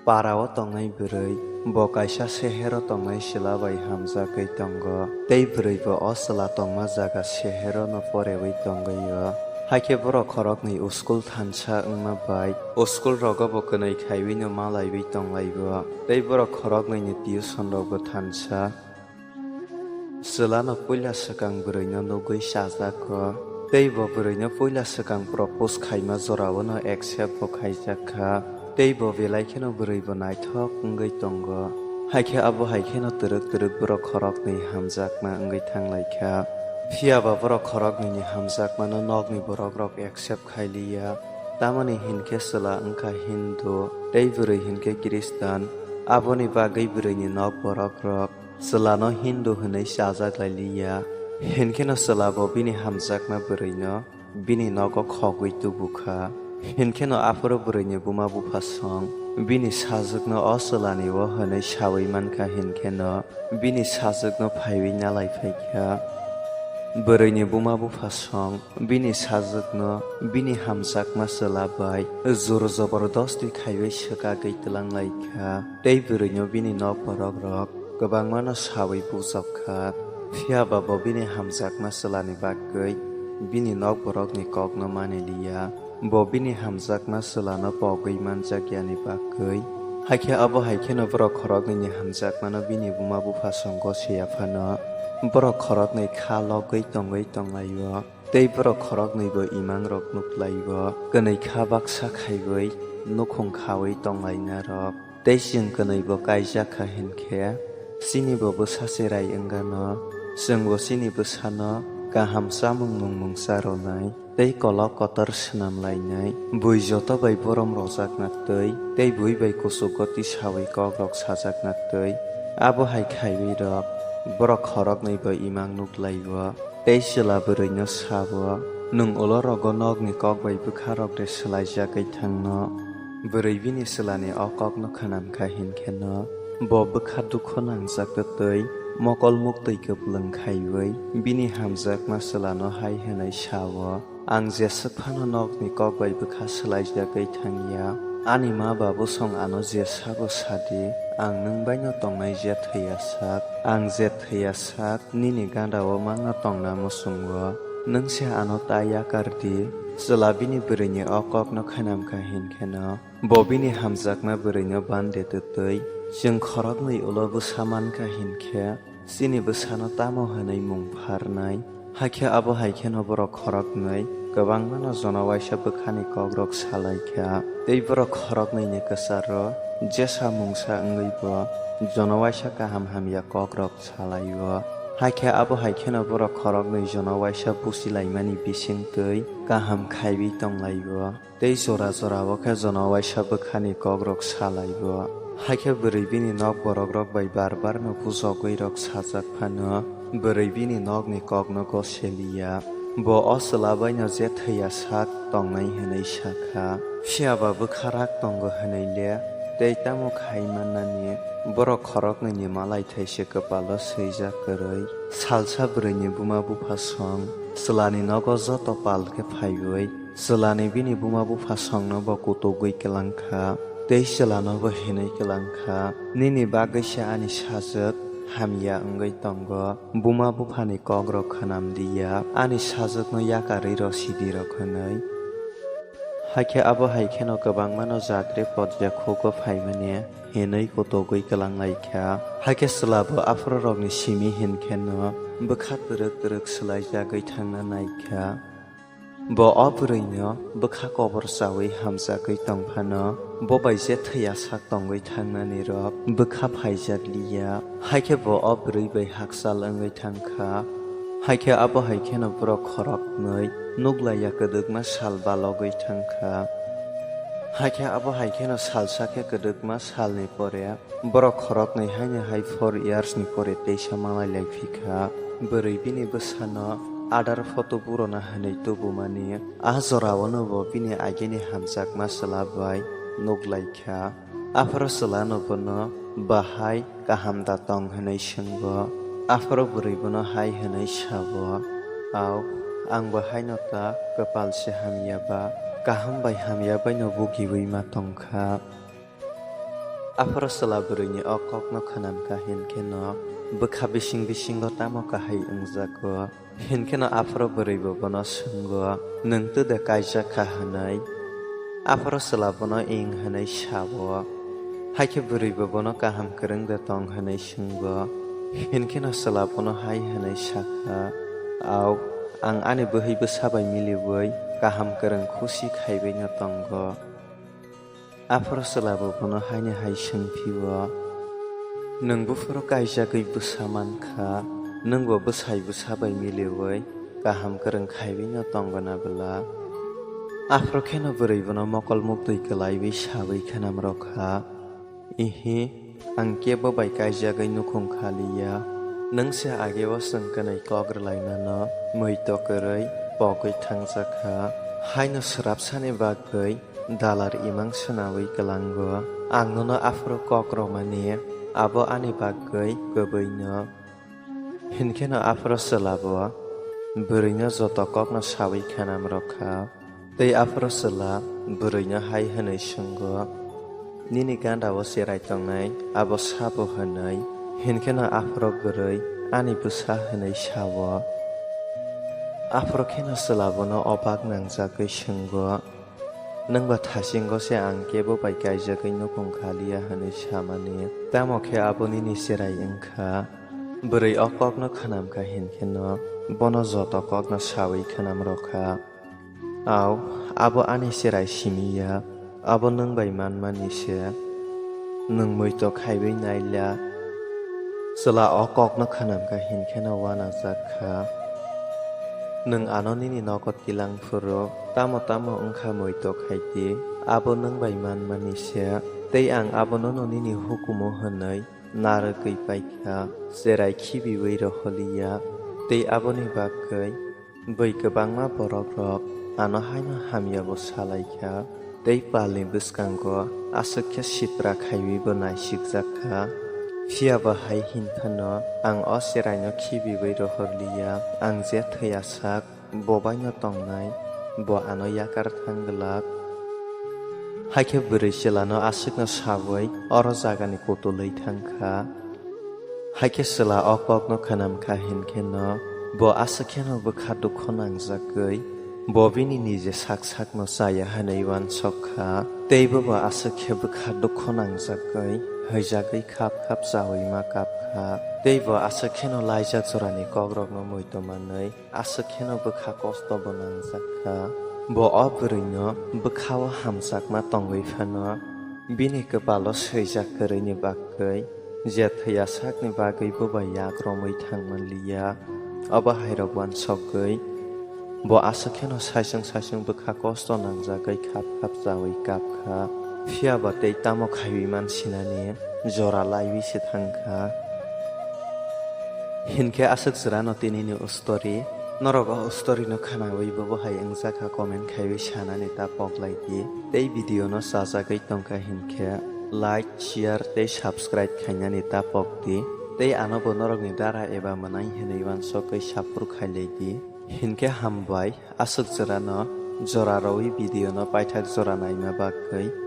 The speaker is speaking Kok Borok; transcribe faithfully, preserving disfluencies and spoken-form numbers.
Para-o tongnai bwrwi bo kaisa sehero tongnai chwla bai hamjagwi tongo, tei bwrwi bo o chwla tongma jaga sehero-no porewi tongwi-o. Hakhe borok khoroknwi uskul thansa wngma bai uskul rogo bo kwnwi khaiwi-no malaiwi tonglaio, tei borok khoroknwini tuition rokbo thansa. Chwlano puila swkang bwrwino nugwi chajago, tei bo bwrwino puila swkang propose khaima jorao'-no accept bo khaijakha, tei bo belai kheno bwrwi bo naithok wngwi tongo. Hakhe abo hai kheno twrwk twrwk borok khoroknwi hamjakma wngwi thanglaikha. Phiya ba borok khoroknwini hamjakmano nokni borokrok accept khailiya, tamoni hinkhe chwla wngkha Hindu tei bwrwi hinkhe Khristan, aboni bagwi bwrwini nok borokrok chwlano Hindu hwnwi chajak lai liya, hinkheno chwla bo bini hamjakma bwrwino bini nogo khogwi tubu kha. Hinkheno aphuru bwrwini buma bupha song bini sajwkno o chwlani-o hwnwi saui man kha, hinkheno bini sajwkno phaiwi nalai phai kha. Bwrwini buma bupha song bini sajwkno bini hamjakma chwla bai jor jobordosti khaiwi swkagwi twlang lai kha, tei bwrwino bini nok borokrok kwbangmano saui bujok kha. Phiya ba bo bini hamjakma chwlani bagwi bini nok borokni kokno mani liya. Bo bini hamjakma chwlano pogwi manjak yani bagwi. Hakhe abo hai kheno borok khoroknwini hamjakmano bini buma bupha song gosiya phano borok khoroknwi kha logwi tongwi tonglaio, tei borok khoroknwibo imangrok nuklaio, kwnwi kha baksa khaiwi nukhung khaui tonglainarok. Tei chwng kwnwi bo kaijak kha hinkhe, chini bo bwsa cherai wngano, chwng bo chini bwsano kaham chamung nungmung cha rwnai, tei kolok kotor swnam lainai, bui joto bai borom rojakna twi, tei bui bai kuchugo tisaui kokrok sajakna twi. Abo hai khaiwi rok borok khoroknwi bo imang nuk lai-o. Tei chwla bwrwino sa-o, "Nwng ulo rogo nokni kok bai bwkha rok de swlaijagwi thangno." Bwrwi bini chwlani o kokno khwnam kha hinkhe no bo bwkha dukhu nangjak twi mokol muktwi kwplwng khaiwi bini hamjakma chwlano hai hwnwi sa-o, "Ang jeswk phano nokni kok bai bwkha swlaijagwi thangya. Ani ma babosong ano jesabo sadi, ang nwng baino tongnai je thwiya sak. Ang je thwiya sak, nini gandao mangno tongna muchungo. Nwng se ano ta yakar di." Chwla bini bwrwini o kokno khwnam kha hinkhe no bo bini hamjakma bwrwino bande twtwi, chwng khoroknwi ulo bwsa man kha hinkhe, chini bwsano tamo hwnwi mung pharnai? Hakhe abo hai kheno borok khoroknwi kwbangmano jono waisa bwkhani kokrok salaikha, tei borok khoroknwini kwcharo jesa mungsa wngwibo jono waisa kaham hamya kokrok salaio. Hakhe abo hai kheno borok khoroknwi jono waisa buchilaimani bisingtwi kaham khaiwi tonglaio. Tei jora jorao khe jono waisa bwkhani kokrok salaio. Hakhe bwrwi bini nok borokrok bai bar barno bujogwirok sajak phano, bwrwi bini nokni kokno goseliya. Bo o chwla baino je thwiya sak tongnai hwnwi sakha. Phiya ba bwkha rak tongo hwnwi le tei tamo khai mannani? Borok khoroknwini malai thai se kwpalo swijak kwrwi. Salsa bwrwini buma bupha song chwlani nogo joto pal khe phaiwi, chwlani bini buma bupha songno bo kutugwi kwlang kha, tei chwlano bo hinwi kwlang kha, "Nini bagwi se ani sajwk hamya wngwi tongo, buma buphani kokrok khwnam di ya, ani sajwkno yakarwi rw sidi rok," hwnwi. Hakhe abo hai kheno kwbangmano jagre podya khugo phaimani hinwi kutugwi kwlang lai kha. Hakhe chwla bo aphuru rokni simi hin kheno bwkha twrwk twrwk swlaijagwi thangna nai kha. Bo o bwrwino bwkha kobor chawi hamjagwi tong phano, bo bai je thwiya sak tongwi thangnani rok bwkha phaijak liya. Hakhe bo o bwrwi bai hakchal wngwi thang kha. Hakhe abo hai kheno borok khoroknwi nuklaiya kwdwkma sal balogwi thang kha. Hakhe abo hai kheno salsa khe kwdwkma salni pore borok khoroknwi haino hai four years ni pore teisa malai lai phi kha. Bwrwi bini bwsano adar photo burona hwnwi tubumani a jorao'-no bo bini agini hamjakma chwla bai nuk lai kha. Aphuru chwlano bono, "Bahai kaham da tong?" hwnwi swngbo. Aphuru bwrwi bono hai hwnwi sabo, "Au, ang bo haino ta kwpal se hamya ba, kaham bai hamya baino bugiwi ma tong kha." Aphuru chwla bwrwini o kokno khwnamkha hinkheno bwkha bising bisingo tamo kahai wngjago. Hinkheno aphuru bwrwibo bono swngo, "Nwng twde kaijak kha?" hwnwi. Aphuru chwla bono "Ing" hwnwi sao. Haikhe bwrwibo bono "Kaham kwrwng de tong?" hwnwi swngo. Hinkheno chwla bono hai hwnwi sakha, "Au, ang ani bwhwi bwsa bai miliui kaham kwrwng khusi khaibaino tongo." Aphuru chwlabo bono haini hai swngphio, "Nwng buphuru kaijagwi bwsa mankha, nwngbo bwsai bwsa bai miliui kaham kwrwng khaibaino tongona bwla?" Aphuru kheno bwrwi bono mokol muktwi kwlaiwi sawi khenam rwkha, "Ihi, ang kebo bai kaijagwi nukhung khaliya. Nwng se ageo chwng kwnwi kok rwlaimano muitok kwrwi pogwi thangjakha. Haino swrapsani bagwi dalar imang swnawi kwlango. Ang nono aphuru kok rwmani, abo ani bagwi kwbwino." Hinkheno aphuru chwlabo bwrwino joto kokno sawi khenam rwkha. Tei aphuru chwla bwrwino hai hwnwi swngo, "Nini gandao cherai tongnai, abo sabo?" hwnwi. Hinkheno aphuru bwrwi, "Ani bwsa," hwnwi sao. Aphuru kheno chwla bono obak nangjagwi swngo, "Nwng ba thasingo se ang kebo bai kaijagwi nukhung khaliya hwnwi samani, tamo khe abo nini cherai wngkha?" Bwrwi o kokno khwnamkha hinkheno bono joto kokno sawi khwnam rwkha. Au, abo ani cherai simi ya, abo nwng bai manmani se. Nwng muitok khaiwi naila. Chwla o kokno khwnamkha hinkheno uanajak kha. Nwng ano nini nogo tilang phuru tamo tamo wngkha muitok khai di, abo nwng bai manmani se. Tei ang abono nini hukumu hwnwi narwgwi paikha, cherai khibiui roholiya. Tei aboni bagwi bui kwbangma borokrok ano haino hamyabo salaikha, tei palni bwskango aswk khe sitra khaiwibo naisikjakha. Phiyaba hai hinphano ang o cheraino khibiui rohorliya, ang je thwiya sak, bo baino tongnai, bo ano yakar thang glak. Haikhe bwrwi chwlano aswkno saui oro jagani kutulwi thangkha. Haikhe chwla o kokno khwnamkha hinkheno bo aswk kheno bwkha dukho nangjagwi bo bini nije sak sakno chaya hwnwi uansokha. Teibo bo aswk khe bwkha dukho nangjagwi hwijagwi khap khap chaui ma kapkha. Tei bo aswk kheno laijak jorani kokrokno muitu manwi aswk kheno bwkha kosto bo nangjak kha. Bo o bwrwino bwkha-o hamjakma tongwi phano bini kwpalo swijak kwrwini bagwi je thwiya sakni bagwi bo bai yak romwi thangman liya. Obo hairok uansokgwi bo aswk kheno saichung saichung bwkha kosto nangjagwi khap khap chaui kap kha. Phiya ba tei tamo khaiwi man sinani jora laiwi se thang kha. Hinkhe aswk jora no tini ni story. Norok o story no khwnawi bobo hai wngjakha comment khaiwi sanani ta pok lai di. Tei video no chajagwi tongkha hinkhe like, share tei subscribe khainani ta pok di. Tei ano bo norok ni dara eba mwnai hinwi uansokgwi support khai lai di. Hinkhe hambai. Aswk jora no jora rwui video no paithak jora naima bagwi